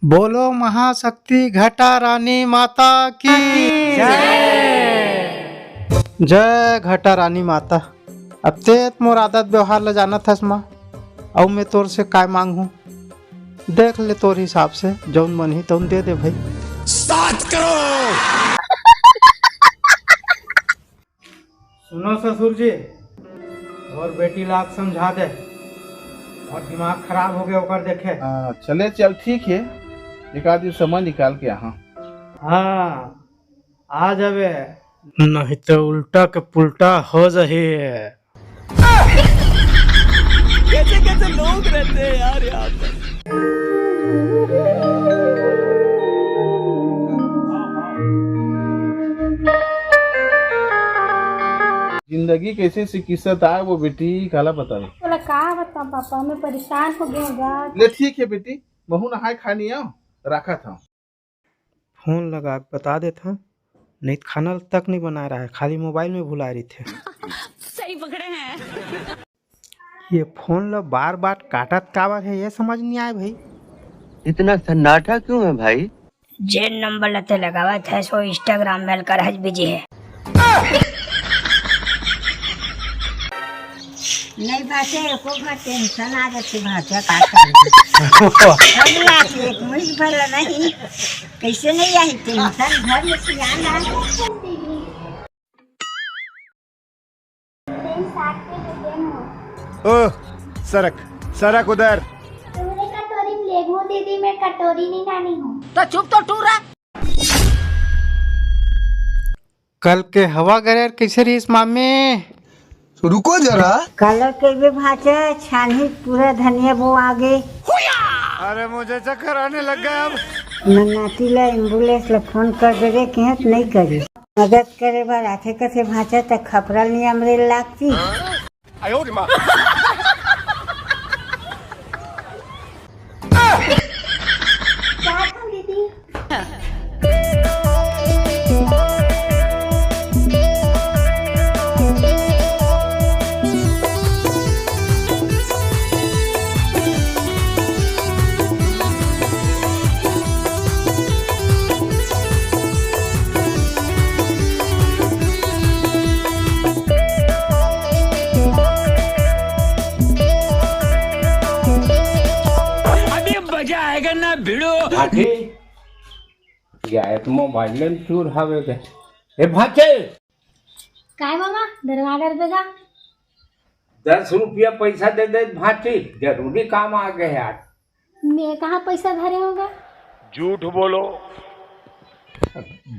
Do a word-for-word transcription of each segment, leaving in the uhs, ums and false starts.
बोलो महाशक्ति घटा रानी माता की जय। जय घटा रानी माता। अब तेत मोर आदत व्यवहार ल जानत हस माँ, अउ मैं तोर से काय मांगहूँ, देख ले तोर हिसाब से जौन मनही तौन दे दे भाई। सात करोड़। सुनो ससुर जी, और बेटी ला समझा दे, और दिमाग खराब हो गया ओकर देखे। हाँ, चले चल, ठीक है, एक आध दिन समय निकाल के आहा। हाँ, आ जावे। नहीं तो उल्टा के पुल्टा हो जाही। कैसे कैसे लोग रहते हैं यार यहाँ पर। जिंदगी कैसे से किस्सा आय वो बेटी, काला बतावे। तोला का बताऊं पापा, मैं परेशान हो गया हूँ। ले ठीक है बेटी, महू नहाय खाय नइ आव, राखत हंव। फोन लगा के बता देत हंव, नहीं तो खाना तक नहीं बना रहा है, खाली मोबाइल में भुला रही थे। सही पकड़े हैं। ये फोन ला बार बार काटत काबर है, ये समझ नहीं आए भाई। इतना सन्नाटा क्यों है भाई? जेन नंबर ला ते लगावत है, सो Instagram में अलकर हज बिजी है। नहीं भाषा एको घर टेंशन आ जाती भाषा का करबे। अभी आज एक मुइस भर नहीं, कैसे नहीं आई टेंशन घर में सियान आ। ओह, सरक, सरक उधर। तूने कटोरी में लेमू दे दी, मैं कटोरी नहीं लानी हूँ। तो चुप तो टूरा। कल के हवा गरेर कैसे रहीस मामी? रुको जरा। कल के भी भाचा छानी पूरा धनिया बो आगे। अरे मुझे चक्कर आने लग गया अब। मन्नाती ला एम्बुलेंस ला फोन कर दे रे, कहत नहीं करी। मदद करे बर आथे कथे भांचा त खपरा नियम रे लागती। अभी मजा आएगा ना भिड़ो। भांचे, या तो मोबाइल में चूर हवे गे। ए भांचे। काय मामा, डरवा डर बेगा? दस रुपया पैसा दे दे भांची, जरूरी काम आ गए आज। मैं कहाँ पैसा धरे होगा? झूठ बोलो।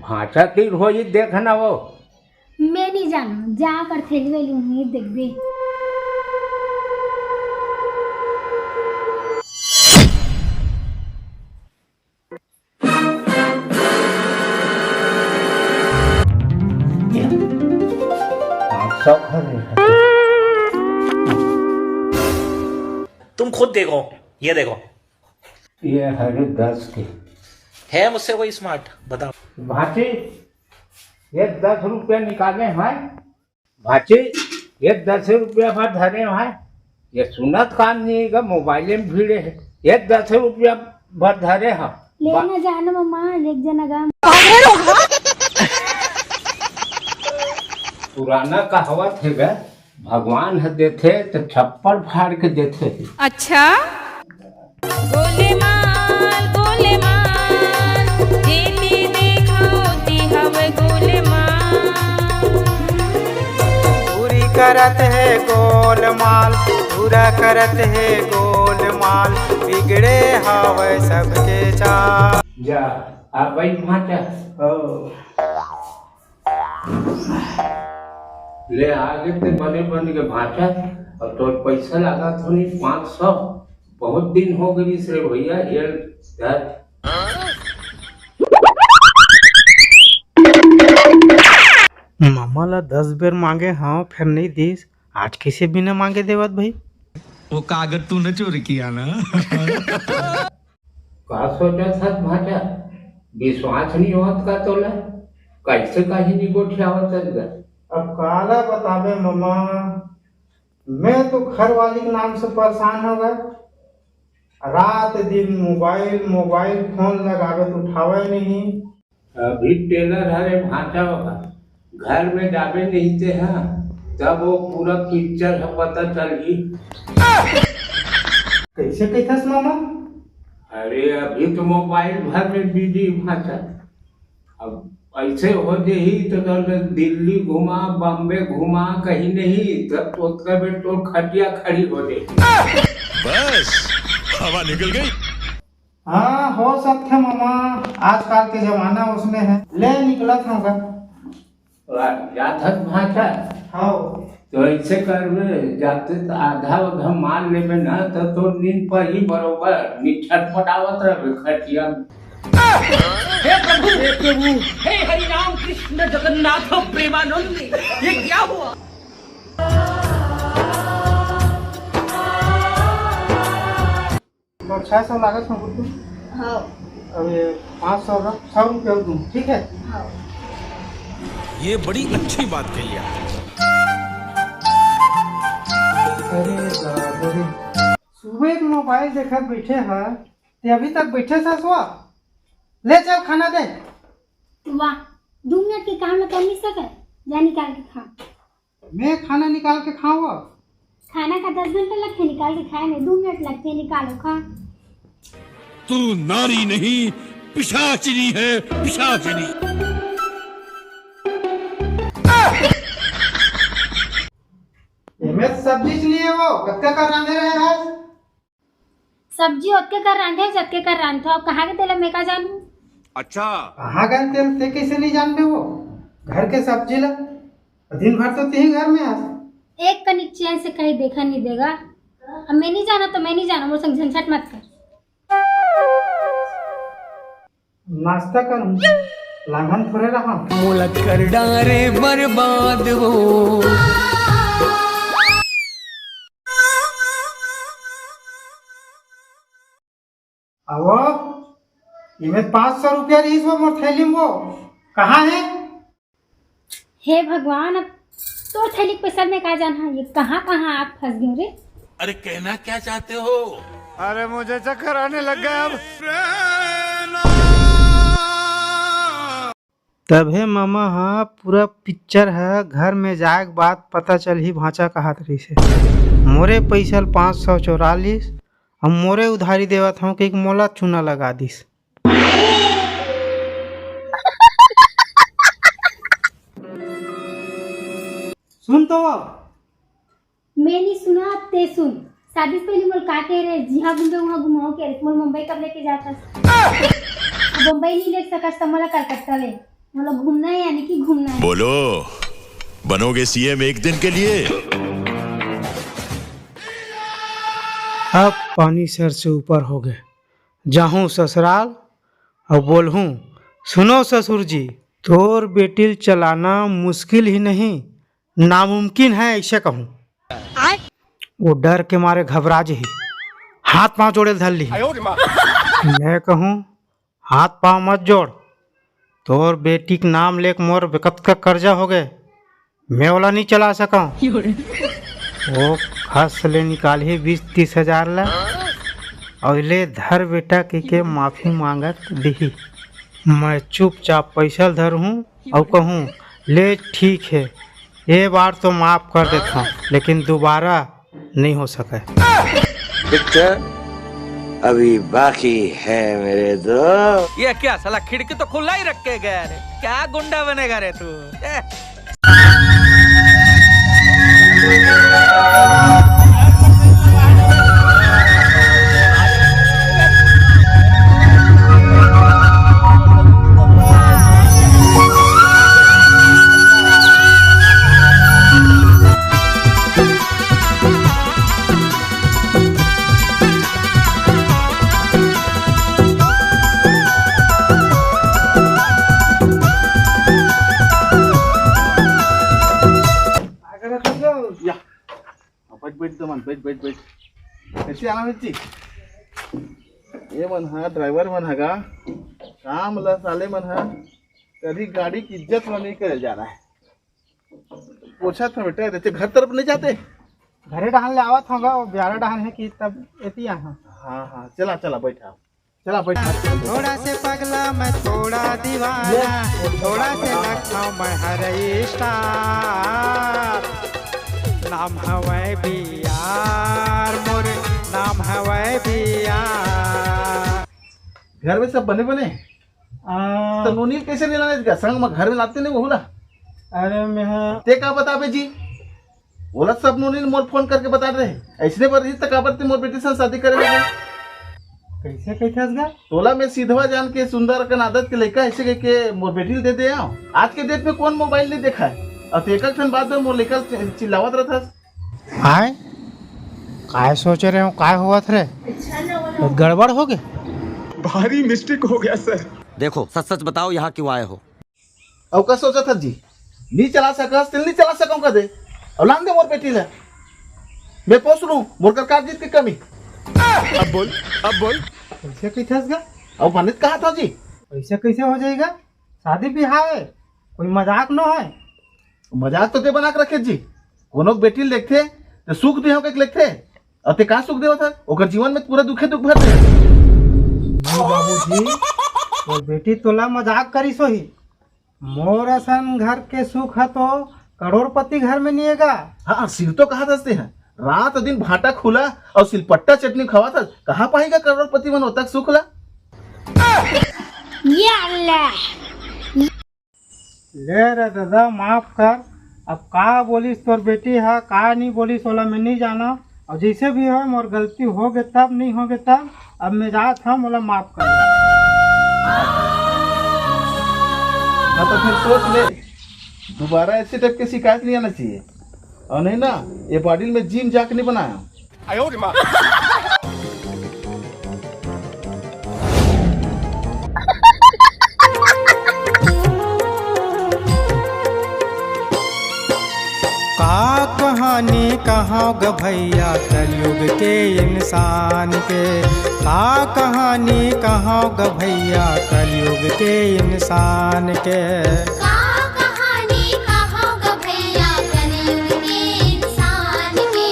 भांचा तीर हो ये देखना वो। मैं नहीं जानू, जा कर थैली वैली उन्हीं देखबे। तुम खुद देखो, ये देखो। ये है रे दस के। है मुझसे कोई स्मार्ट? बताओ। भांची, ये दस रुपया निकाले हैं। भांची, ये दस रुपया भर धरे हैं। ये सुनत काम नहीं का, मोबाइल में भिड़े है। ये दस रुपया भर धरे हैं। लेना जानो मम्मा, एक जना गा। पुराना कहावत है गा, भगवान ह देथे त छप्पड़ फाड़ के देथे। अच्छा। गोलेमाल, गोलेमाल, जेती देखा ओती हवे गोलेमाल। पूरी करत हे गोलमाल, पूरा करत हे गोलमाल, बिगड़े हवे सबके चाल। जा, आ भाई भांचा। ओ। ले आगे ते बने बन के भांचा, और तोर पैसा लगा थोड़ी पाँच सौ। बहुत दिन हो गई रे भैया, ये यार। मामा ला दस बेर मांगे हंव, फेर नहीं दिस, आज कैसे बिना मांगे देवत भाई? वो कागज तूने चोरी किया ना? का सोचत हस भांचा? विश्वास नहीं होत का तोला? कैसे कहीं नहीं गोठियावत हस गा? अब काला बताबे ममा, मैं तो घर वाली के नाम से परेशान हो गा। रात दिन मोबाइल, मोबाइल, फोन लगावे त उठावे नहीं। अभी टेलर हरे भांचा बाबा, घर में जाबे नहीं ते हा, तब वो पूरा पिक्चर ह पता चलही। कैसे कहथस मामा? अरे अभी तो मोबाइल भर में बिजी भांचा। अब ऐसे हो जाही तो तोर दिल्ली घुमा, बॉम्बे घुमा, कहीं नहीं, तब तो ओतका बेर तोर खटिया खड़ी हो जाही। बस, हवा निकल गई। हाँ, हो सकथे मामा, आजकल के जमाना उसने है। ले निकलत हूँ का? वाह, जात हस भांचा? हाँ। तो ऐसे करबे, जाते तो आधा उधा मार लेबे ना, तो तोर नींद पर ही बरोबर, नी छटपटावत रहबे खटिया में। हे प्रभु, हे प्रभु, हे हरि राम कृष्ण जगन्नाथ प्रेमानंद, ये क्या हुआ? तो छह सौ लागत है गुड्डू। हाँ। अब ये पाँच सौ रख, सौ रुपये दूँ, ठीक है? हाँ। ये बड़ी अच्छी बात कही आप। अरे बाप रे। सुबह के मोबाइल देखत बैठे है, ते अभी तक बैठे ससुआ? ले चल खाना दे। वाह, दो मिनट के काम में कर नहीं सके, जा निकाल के खा। मैं खाना निकाल के खाऊंगा? खाना का दस घंटा लगते निकाल के खाए में, दो मिनट लगते निकालो खा। तू नारी नहीं, पिशाचिनी है, पिशाचिनी। एमे सब्जी नहीं है वो, कत्ते का रांधे रहे आज? सब्जी ओतके कर रांधे, जतके कर रांधो। अब कहाँ के तेला मैं का जानू? अच्छा। कहाँ गए तेल, ते कैसे नहीं जानबे वो? घर के सब्जी ला, दिन भर तो तीन घर में आस। एक कनिक चैन से कहीं देखा नहीं देगा। अब मैं नहीं जाना तो मैं नहीं जाना, मोर संग झंझट मत कर। नाश्ता कर, लांघन थोड़े रहा। मोला कर डारे बर्बाद वो। आवो, इमे पाँच सौ रुपया रहीस वो मोर थैली में वो। कहाँ है? हे भगवान, अब तो थैली के पैसा में का जान है, ये कहाँ कहाँ आके फंस गयो रे। अरे कहना क्या चाहते हो? अरे मुझे चक्कर आने लग गया अब। तभे मामा ह पूरा पिक्चर ह घर में जाए के बाद पता चलही भांचा कहत रहिसे। मोरे पइसा ल पाँच सौ चोरा लिस, अउ मोरे उधारी देवत हंव कहिके मोला चूना लगा दिस। सुन तो। मैं नी सुना, ते सुन। शादी से पहले मोला का कहे रहे, जिहाँ घूमबे उहाँ घुमाओ के रहे, मोला मुंबई कब लेके जाता? अब मुंबई नहीं ले सकस, तो मोला कलकत्ता ले। मोला घूमना है, यानी कि घूमना है। बोलो, बनोगे सीएम एक दिन के लिए? अब पानी सर से ऊपर हो गए। जाहूं ससुराल अउ बोलहूं, सुनो ससुर जी, तोर बेटी ल चलाना मुश्किल ही नहीं, नामुमकिन है, ऐसे कहूं। वो डर के मारे घबरा जही, हाथ पांव जोड़े ल धर ली। मैं कहूं, हाथ पांव मत जोड़, तोर बेटी के नाम लेके मोर कतका कर्जा हो गए, मैं ओला नहीं चला सकंव। वो खस ले निकालही बीस तीस हजार ला, अउ ले धर बेटा कहिके माफी मांगत दिही। मैं चुपचाप पैसा ल धरहूं अउ कहूं, ले ठीक है, ये बार तो माफ कर देथंव, लेकिन दोबारा नहीं हो सके। पिक्चर अभी बाकी है मेरे दोस्त। ये क्या साला खिड़की तो खुला ही रख के गया रे, क्या गुंडा बनेगा रे तू? ए। या। बैठ, बैठ, दमन, बैठ, बैठ, बैठ। कैसे आना मिर्ची? ये मन हा, ड्राइवर मन हा का? काम ला साले मन हा, कभी गाड़ी की इज्जत में नहीं करे जा रहा है। पूछा था बेटा, जैसे घर तरफ नहीं जाते? घरे डहान ले आवत होगा, वो ब्यारा डहान है कि तब एती यहाँ। हाँ, हाँ, चला, चला, बैठा। चला, बैठा। थोड़ा से पगला मैं, थोड़ा दीवाना, थोड़ा से लखनऊ मैं हर स्टार। नाम हवै बियार, मोर नाम हवै बियार। घर में सब बने बने? आ, तो नोनी ल कैसे नहीं लाने का? संग में घर में लाते नहीं वहू ला। अरे मैं, ते का बताबे जी? ओला सब नोनी ल मोर फोन करके बता रहे। ऐसने बर रही त काबर ते मोर बेटी से शादी करे लगे? कैसे कहिथस गा? तोला मैं सीधवा जान के सुंदर अकन आदत के लइका ऐसे कह के मोर बेटी ल दे दे आओ। आज के डेट में कौन मोबाइल नहीं देखा है? और ते एक ठन बात बर मोर लइका ल चि-, चिल्लावत रहथस। आय, काय सोचे रहे हो, काय होवत रे? कुछ गड़बड़ हो गए? भारी मिस्टेक हो गया सर। देखो, सच सच बताओ, यहाँ क्यों आए हो? अउ का सोचत हस जी? नी चला सकस, तेल नी चला सकऊं कदे। अउ लान दे मोर बेटी ला। मैं पोस लूं, मोर कर काज जीत के कमी। अब बोल, अब बोल। कैसे कहिथस गा? अउ बनित कहा था जी? ऐसे कैसे हो जाएगा? शादी ब्याह है, कोई मजाक न है। मजाक तो ते बना के रखे जी। कोनो के बेटी ल देखथे, ते सुख दे हो के लेगथे। अउ ते का सुख देवत हस? ओकर जीवन में पूरा दुखे दुख भर दे। नहीं बाबूजी, मोर बेटी तोला मजाक करिस होही। मोर असन घर के सुख ह तो करोड़पति घर में नहीं हे गा। हाँ, सिर तो कहा दसते हैं, रात दिन भाटा खुला अउ सिलपट्टा चटनी खवाथस। कहाँ पाही गा करोड़पति मन ओतक सुख ला? या अल्लाह। ले रे दादा, माफ कर। अब का बोलिस तोर बेटी ह, का नहीं बोलिस, ओला मैं नहीं जाना। अउ जैसे भी हो, मोर गलती हो गे तब, नहीं हो गे तब, अब मैं जात हूँ, मोला माफ कर। हाँ, तो फिर सोच ले, दोबारा ऐसे टाइप के शिकायत नहीं आना चाहिए। और नहीं ना, ये बॉडी में जिम जाके नहीं बनाया। का कहानी कहाव ग भैया कलयुग के इंसान के, का कहानी कहाव ग भैया कलयुग के इंसान के। का कहानी कहाव ग भैया कलयुग के इंसान के,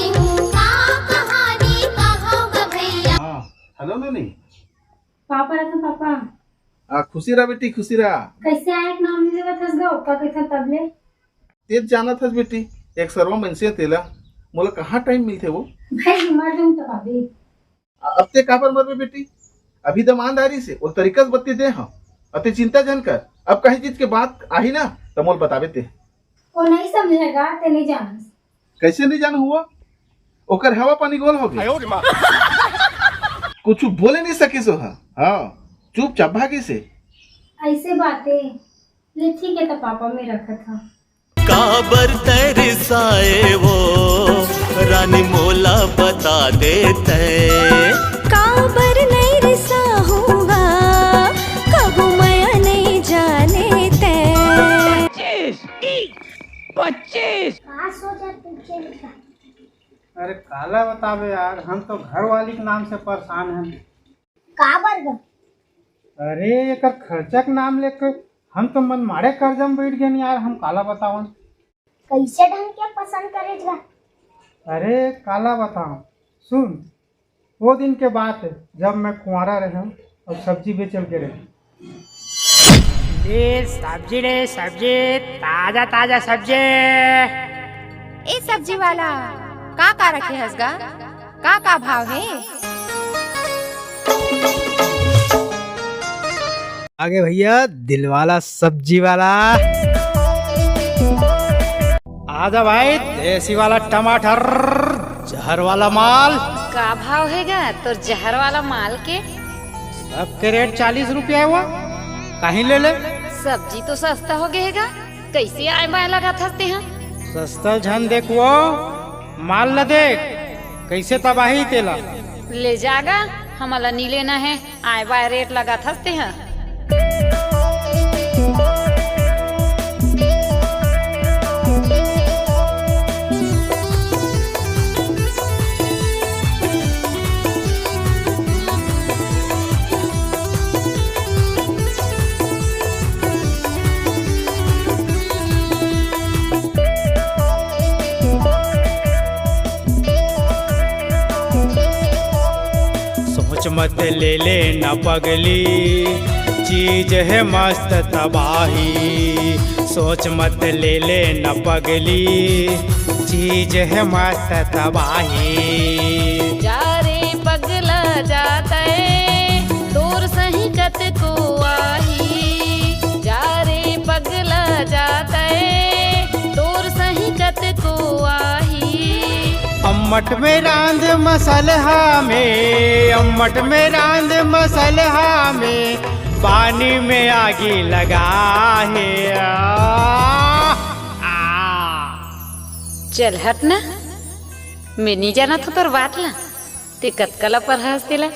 का कहानी कहाव ग भैया। हाँ, हेलो नोनी। पापा रतन पापा। आ, खुशी रहा बेटी, खुशी रहा। कैसे आए के नाम नहीं लेवत हस गा, का कहत हस तब ले? तेज जानत हस बेटी, एक सरवा मनसे तेला, मोला कहाँ टाइम मिलथे वो? भाई, मर जाऊं तब अभी। अ-, अब ते काबर मरबे बेटी? अभी दमांद आ रही से, वो तरीका से बत्ती दे हम। अब ते चिंता झन कर, अब कहीं चीज के बात आही ना, त मोल बताबे ते। वो नहीं समझेगा, ते नहीं जानस। कैसे नहीं जान हुआ? ओकर हवा पानी गोल हो गया। कुछ बोले नहीं सकिस हा। हाँ, चुपचाप भागिस हे। ऐसे बातें। ले ठीक है, तो पापा मैं रखत हा। काबर तरसाए वो रानी मोला बता देते। काबर नहीं रिसाहूँगा, कबू मया नहीं जाने ते। पच्चीस, पच्चीस। का सोचत पीछे लिखा? अरे काला बताबे यार, हम तो घरवाली के नाम से परेशान हन। काबर गा? अरे एकर खर्चा के नाम लेके हम तो मन माड़े कर्जा में बैठ गेन यार, हम काला बतावन। कैसे ढंग के पसंद करे गा? अरे काला बताओ, सुन, वो दिन के बात है जब मैं कुंवारा रहे और सब्जी बेचल के रहे। ले सब्जी, ले सब्जी, ताजा ताजा सब्जी। ए सब्जी वाला, का का रखे हस गा? का का भाव हे? आगे भैया, दिलवाला सब्जी वाला। आजा भाई, देसी वाला टमाटर, जहर वाला माल। का भाव हे गा तोर जहर वाला माल के? सबके रेट चालीस रुपया हे वो, कहीं ले ले। सब्जी तो सस्ता हो गे हे गा, कैसे आए बाय लगाथस तेहा? सस्ता झन देख वो, माल ल देख, कैसे तबाही तेला। ले जा गा, हमला नी लेना हे। आय बाय रेट लगाथस तेहा। मत ले ले न पगली, चीज है मस्त तबाही। सोच मत ले ले न पगली, चीज है मस्त तबाही। जा रे पगला जात ए, तोर सही कतको आही। जा रे पगला जात ए, तोर सही कतको आही। अम्मट में रांध मसलहा में, अम्मट में रांध मसलहा में, पानी में आगी लगा है। आ, आ। चल हट ना, मैं नहीं जाना था तोर बात ला, ते कतका ला परहास तेला।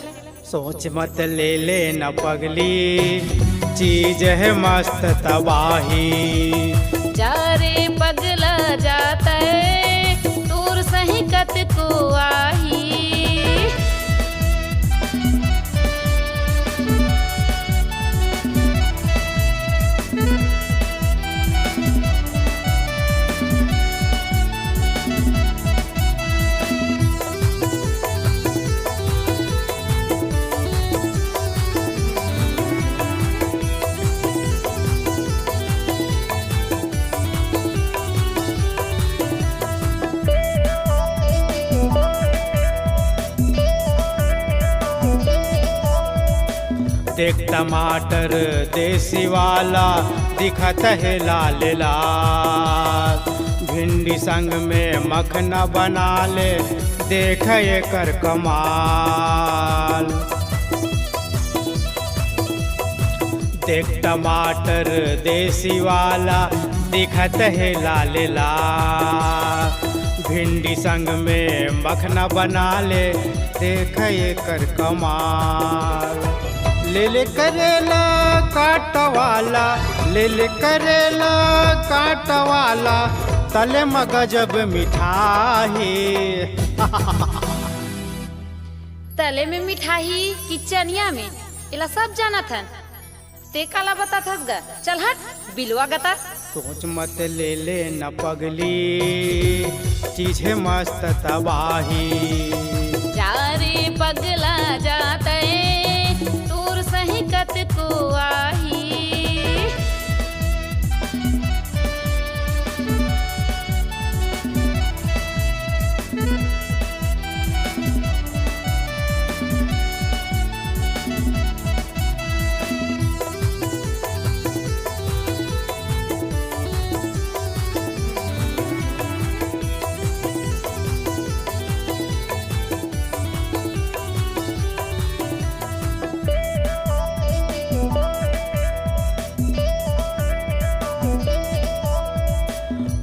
सोच मत ले ले न पगली, चीज है मस्त तबाही। जा रे पगला जात ए, तोर सही कतको आही। देख टमाटर देसी वाला दिखत हे लाल लाल, भिंडी संग में मखना बना ले, देख एकर कमाल। देख टमाटर देसी वाला दिखत हे लाल लाल, भिंडी संग में मखना बना ले, देख एकर कमाल। ले ले करेला काट वाला, ले ले करेला काट वाला, तले म गजब मिठाही। तले में मिठाही कि चनिया में, एला सब जानत हन। ते काला बताथस गा? चल हट, बिलवा गतर। सोच मत ले ले न पगली, चीज है मस्त तबाही। जा रे पगला जात ए, तोर सही कतको आही।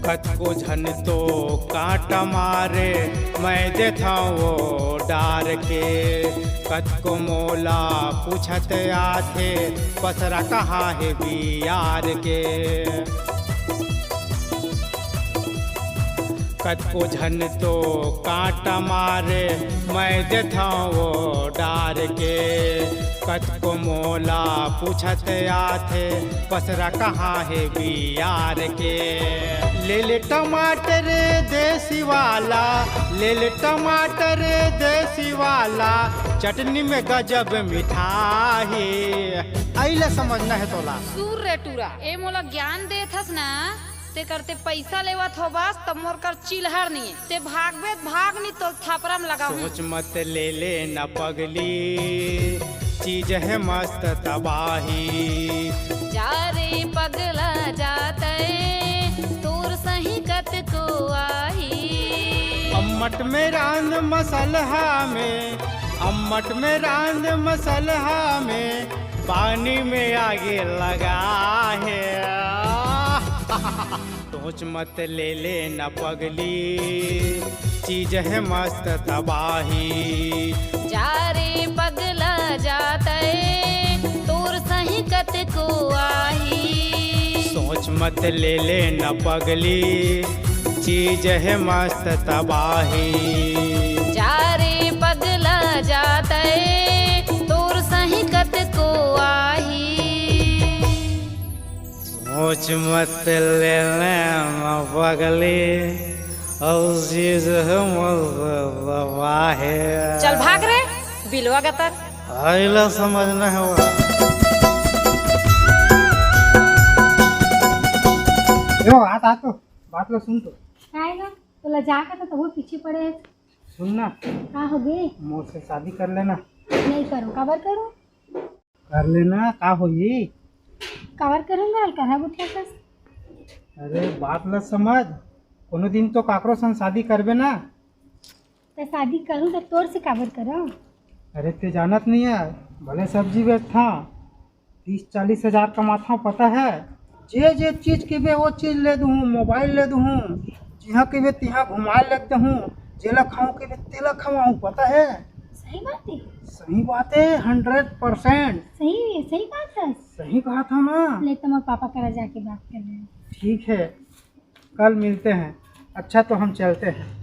कतको झन तो कांटा मारे, मैं देथंव वो डार के। कतको मोला पूछत आथे, पसरा कहाँ हे बियार के। कतको झन तो कांटा मारे, मैं देथंव वो डार के। कतको मोला पूछत आथे, पसरा कहाँ हे बियार के। ले ले टमाटर देसी वाला, ले ले टमाटर देसी वाला, चटनी में गजब मिठाही। अइला समझना हे तोला। सुन रे टूरा, ए मोला ज्ञान देथस ना, ते करते पैसा लेवत हो बस, तब मोर कर चिल्हर नहीं है। ते भागबे त भाग, नहीं तो थापरा में लगाहूं। सोच मत ले ले न पगली, चीज है मस्त तबाही। जा रे पगला जात ए, तोर सही कतको आही। अम्मट में रांध मसलहा में, अम्मट में रांध मसलहा में, पानी में आगी लगा है। सोच मत ले ले न पगली, चीज है मस्त तबाही। जा रे पगला जात ए, तोर सही कतको आही। सोच मत ले ले न पगली, चीज है मस्त तबाही। जा रे पगला जात ए, तोर सही कतको आही। सोच मत ले ले न पगली, अउ चीज है मस्त तबाही। चल भाग रे, बिलवा गतर। आइला समझना है वो। यो, आ, आ तो, बात ला सुन तो। काय गा? तोला जा कहा था, वो पीछे पड़े है। सुन ना। का हो गे? मोर से शादी कर लेना। नहीं करूँ, काबर करूँ? कर लेना, का होही? काबर करूँ गा, अलकरहा गुठिया कस। अरे, बात ला समझ, कोनो दिन तो काकरो संग शादी करबे ना। त शादी करूँ त तोर से काबर करूँ? अरे, ते जानत नहीं है, भले सब्जी बेचथां, तीस चालीस हजार कमाथां, पता है? जे जे चीज कहिबे वो चीज ले दूँ, मोबाइल ले दूँ, जिहाँ कहिबे तिहाँ घुमाए ले दूँ, जेला खाऊँ कहिबे तेला खवाऊँ, पता है? सही बात है। सही बात है, हंड्रेड परसेंट। सही, सही बात है। सही कहा था ना। ले, तुम्हारे पापा करा जाके बात कर लेना। ठीक है, कल मिलते हैं। अच्छा, तो हम चलते हैं।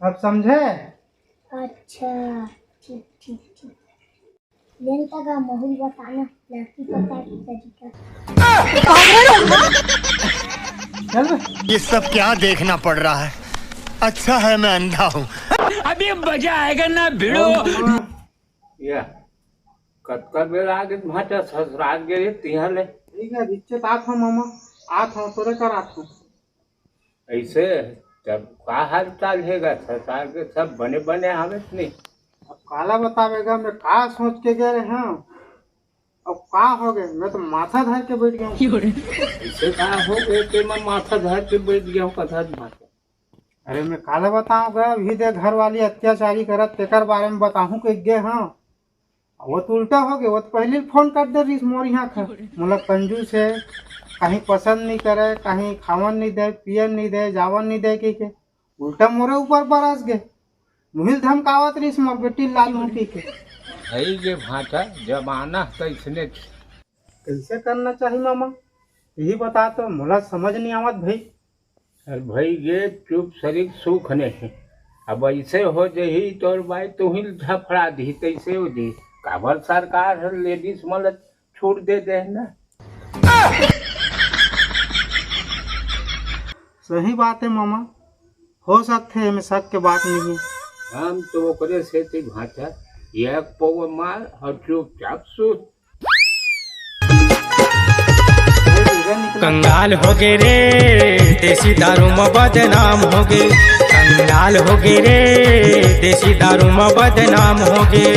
अब समझे? अच्छा, ठीक, ठीक, ठीक। लेन तक आ माहौल बताना, लड़की पता की तरीका। चल बे। ये सब क्या देखना पड़ रहा है? अच्छा है मैं अंधा हूँ। अभी मजा आएगा ना भिड़ो। या, कतका बेर आ गे भांचा ससुराल गे रे तिहाँ ले? ठीक है, रिच्चे तात हो मामा, आत हो, तोरे कर आत हो। ऐसे तब का हाल चाल हे गा? ससुराल के सब बने बने हावत नहीं? अब काला बतावेगा, मैं का सोच के गए रहे हूँ। अब का हो गए, मैं तो माथा धर के बैठ गया हूँ। ऐसे का हो गए कि मैं माथा धर के बैठ गया हूँ, कथा माथा। अरे मैं काला बताऊँ गा, अभी दे घर वाली अत्याचारी करत, तेकर बारे में बताऊँ के गए हूँ। वो तो उल्टा हो गए, वो तो पहले ही फोन कर दे रहीस मोर यहाँ खा। मोला कंजूस है, कहीं पसंद नहीं करे, कहीं खावन नहीं दे, पियन नहीं दे, जावन नहीं दे, कह के उल्टा मोरे ऊपर बरस गए। मुहिल धमकावत रहीस मोर बेटी लाल मुखी के। भाई ये भांचा जमाना कैसने कैसे करना चाहिए मामा, यही बता तो, मोला समझ नहीं आवत भाई। अरे भाई ये चुप सरीक सुख नहीं। अब ऐसे हो जही तोर बाई तुही झफड़ा दी, तैसे हो जी। काबर सरकार हर लेडीज मन ल छूट दे दे ना। सही बात है मामा, हो सकते है, एमे शक के बात नहीं है। हम तो ओकरे सेती भांचा एक पौवा मार और चुपचाप सूत। कंगाल हो गे रे, देसी दारू म बदनाम हो गे। कंगाल हो गे रे, देसी दारू म बदनाम हो गे।